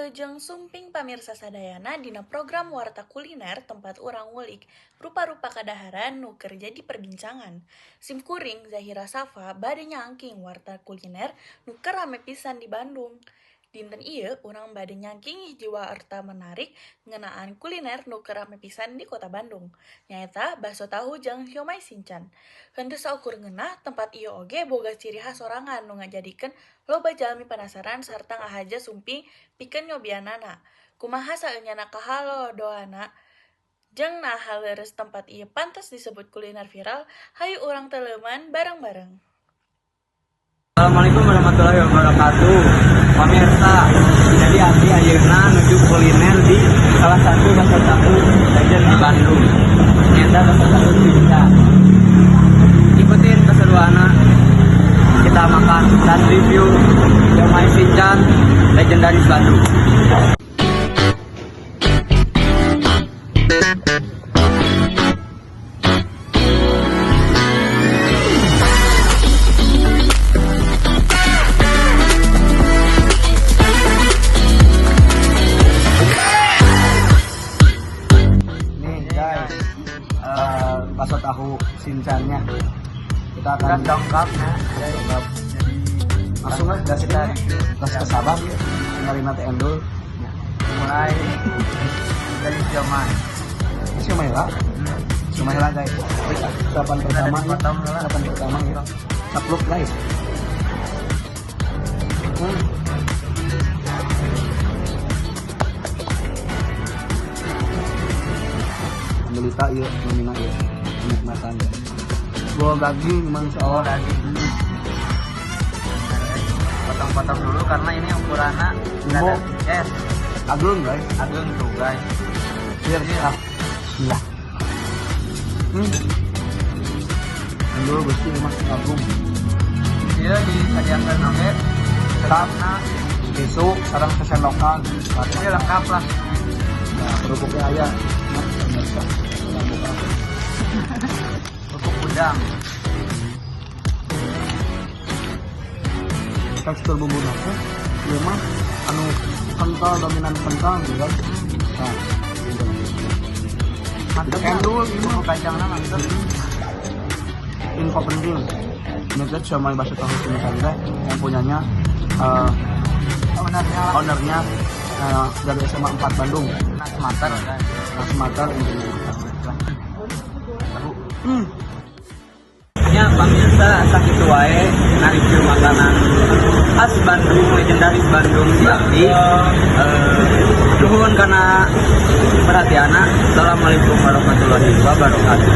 Wilujeng sumping pamirsa sadayana dina program Warta Kuliner, tempat urang ngulik rupa-rupa kadaharan nu keur jadi perbincangan. Sim kuring Zahira Safa bade nyangking warta kuliner nu keur rame pisan di Bandung. Dinten ieu urang bade nyangking hiji warta menarik ngeunaan kuliner nu keur rame pisan di kota Bandung, nyaeta bakso tahu jeung siomay Sinchan. Henteu saukur ngeunah, tempat ieu oge boga ciri khas sorangan nu ngajadikeun loba jalmi penasaran sarta ngahaja sumping pikeun nyobianana. Kumaha saenyana kahalodoanna jeung naha leres tempat ieu pantes disebut kuliner viral? Hayu urang teleuman bareng-bareng. Assalamualaikum warahmatullahi wabarakatuh. Pemirsa, jadi abdi ayeuna nuju kuliner di salah satu bakso tahu legend di Bandung. Nyaeta bakso tahu Sinchan. Ikutin keseruanna, kita makan dan review siomay Sinchan legendaris Bandung. Nih guys, bakso tahu Sinchannya. Kita akan Udah lengkap ya. Lengkap. Langsung lah gas kita, gas ke Sabang ya. Tinggalin nanti endul. Mulai dari siomay. Siomay lah. Siomay lah, guys. Suapan pertama ya. Potong lah. Suapan pertama ya. Capluk, guys. Menderita ya, memina ya. Kenikmatan ya. Gua daging, masya Allah. Daging. Potong-potong dulu karena ini ukurannya nggak ada. Jumbo. Yes, Agung, guys. Agung tuh, guys. Cheers ah. Bismillah. Endul gusti mah agung. Iya, disadiakan oke. Karena tisu sareng sesendokan. Ini lengkap lah. Nah, kerupuknya aya. Nah, pemirsa. Kita buka. Kerupuk udang. Tekstur bumbu teh ieu mah anu kental, dominan kental gitu kan. Nah, gitu. Mantap ya. Endul ini mah. Bumbu kacangnya mantap. Info penting. Ini teh siomay bakso tahu Sinchan teh yang punyanya Ownernya lah. Ownernya dari SMA 4 Bandung. Nah, sematar guys. Nah, Sumatera intinya. Tahu. Hmm. Ya pemirsa, sakitu wae review makanan khas Bandung, legendaris Bandung di abdi. Nuhun kana perhatianna. Assalamualaikum warahmatullahi wabarakatuh.